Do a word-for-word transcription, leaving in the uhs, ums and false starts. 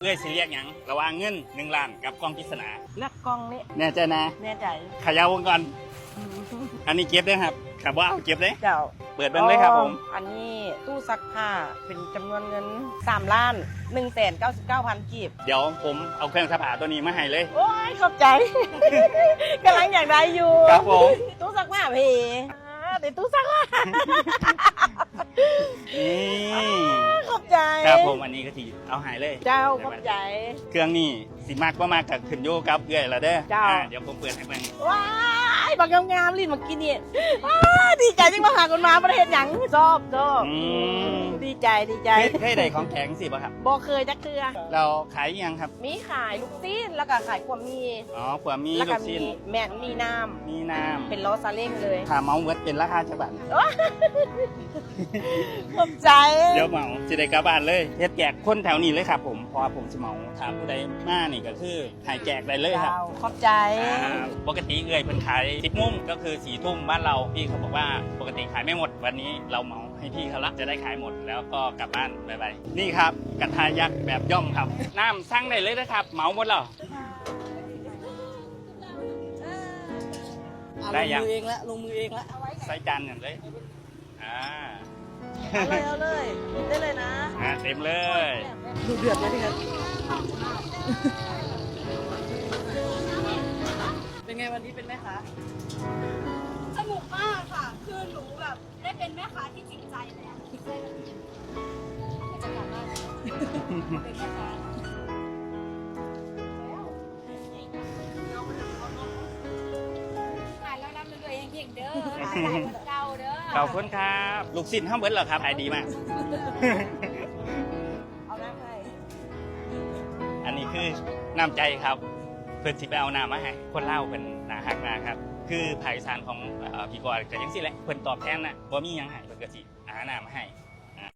เอื้อยสิเลือกหยังระหว่างเงินหนึ่งล้านกับกล่องปริศนา เลือกกล่องนี้ แน่ใจนะ แน่ใจ เขย่าเบิ่งก่อน อันนี้เก็บเด้อครับ ถ้าบ่เอาเก็บเด้อ เจ้า เปิดเบิ่งเลยครับผม อันนี้ตู้ซักผ้าเป็นจำนวนเงินสามล้านหนึ่งแสนเก้าสิบเก้าพันกีบ เดี๋ยวผมเอาเครื่องซักผ้าตัวนี้มาให้เลย โอ้ย ขอบใจ กำลังอยากได้อยู่ ครับผม ตู้ซักผ้าเพอ่าเดี๋ยวตู้ซักผ้า นี่ ขอบใจ ครับผม อันนี้ก็สิเอาให้เลย เจ้าขอบใจ เครื่องนี้สิมักบ่มักก็ขึ้นอยู่กับเอื้อยแล้วเด้อ เจ้า อ่าเดี๋ยวผมเปิดให้เบิ่ง ว้ายบักงามๆลิ้นบักกินนี่อ้าดีใจจังมาหาคนมาประเทศหยังชอบชอบ อืม ดีใจดีใจ เคยเคยได้ของแถมสิบ่ครับ บ่เคยจักเทื่อ เราขายอิหยังครับ มีขายลูกชิ้นแล้วก็ขายขวมมี อ๋อขวมมี แล้ว ลู ก็ กชิ้น มีแม่นมีน้ำ มีน้ำ เป็นล้อซาเล้งเลย ถ้าเหมาหมดเป็นราคาจักบาท ขอบใจ เดี๋ยวเหมาสิได้กลับบ้านเลยเฮ็ดแจกคนแถวนี้เลยครับผม เพราะว่าผมสิเหมาถ้าผู้ใดมานี่ก็คือให้แจกได้เลยครับ ขอบใจ อ่าปกติเอื้อยเพิ่นขายสิบโมงก็คือสี่ทุ่มบ้านเรา พี่เขาบอกว่าปกติขายไม่หมด วันนี้เราเหมาให้พี่เขาละ จะได้ขายหมดแล้วก็กลับบ้านไวๆนี่ครับ กระทะยักษ์แบบย่อมครับ น้ำสั่งได้เลยนะครับ เหมาหมดแล้ว อ่ะ ได้ยัง ลงมือเองละลงมือเองละ ใส่จานกันเลย อ่า เอาเลยเอาเลยได้เลยนะ อ่าเต็มเลย ดูเดือดเลยพี่ครับเป็นไงวันนี้เป็นแม่ค้า สนุกมากค่ะ คือหนูแบบได้เป็นแม่ค้าที่จริงใจแล้ว จะกลับบ้านเป็นแม่ค้า ขายแล้วนำตัวเองเก่งเด้อ ขายหลายกว่าเก่าเด้อ ขอบคุณครับ ลูกชิ้นเฮาเบิดแล้วครับขายดีมาก เอาน้ำให้ อันนี้คือน้ำใจครับ เพิ่นสิไปเอาน้ำมาให้ คนลาวเพิ่นน่าฮักมากครับ คือภาคอีสานของเอ่อพี่กรณ์ก็จังซี่แหละ เพิ่นตอบแทนนะบ่มีหยังให้ เพิ่นก็สิหาน้ำมาให้